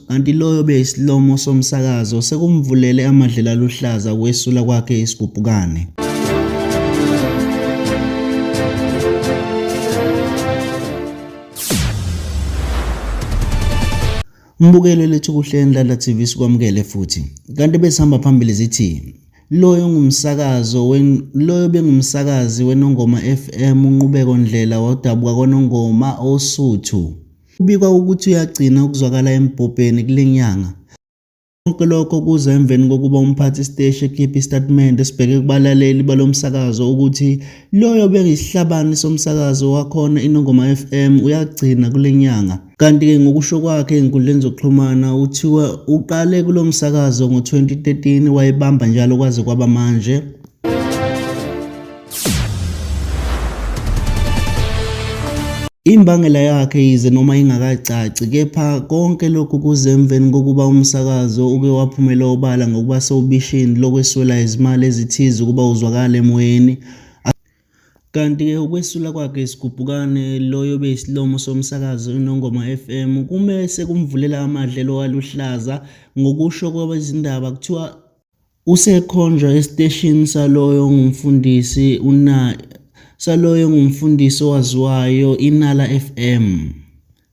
Kanti loyo obeyisilomo somsakazo sekumvulele amadlela aluhlaza ukwesula kwakhe isigubhukane. Mbukelo lethu kuhle Ndladla TV sikwamukele futhi. Kanti besihamba phambili zithi loyo ngumsakazo loyo bengumsakazi weNongoma FM uNqubeko Ndlela wadabuka kwaNongoma oSuthu. Kubikwa ukuthi uyagcina ukuzwakala embhobheni kule nyanga. Konke lokho kuza emveni kokuba umphathi siteshi ekhiphe isitatimende esibheke kubalaleli balo msakazo ukuthi loyo obengisihlabani somsakazo wakhona iNongoma FM uyagcina kule nyanga. Kanti-ke ngokusho kwakhe ezinkundleni zokuxhumana uthiwa uqale kulo msakazo ngo-2013 wayebamba njalo kwaze kwaba manje. Imbangela yakhe yize noma ingakacaci kepha konke lokhu kuze emveni kokuba umsakazo uke waphumela obala ngokuba sewubishini lokweswela izimali ezithize ukuba uzwakale emoyeni. Kanti-ke ukwesula kwakhe isigubhukane loyo obeyisilomo somsakazo iNongoma FM kume sekumvulela amadlelo aluhlaza ngokusho kwabezindaba kuthiwa Usekhonjwa esiteshini saloyo ongumfundisi una saloyo ongumfundisi owaziwayo iNala FM.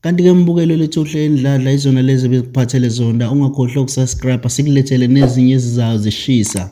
Kanti-ke mbukelo lethu uhle indladla izona lezi ebezikuphathele zona ungakhohlwa ukusubscribe sikulethele nezinye ezizayo zishisa.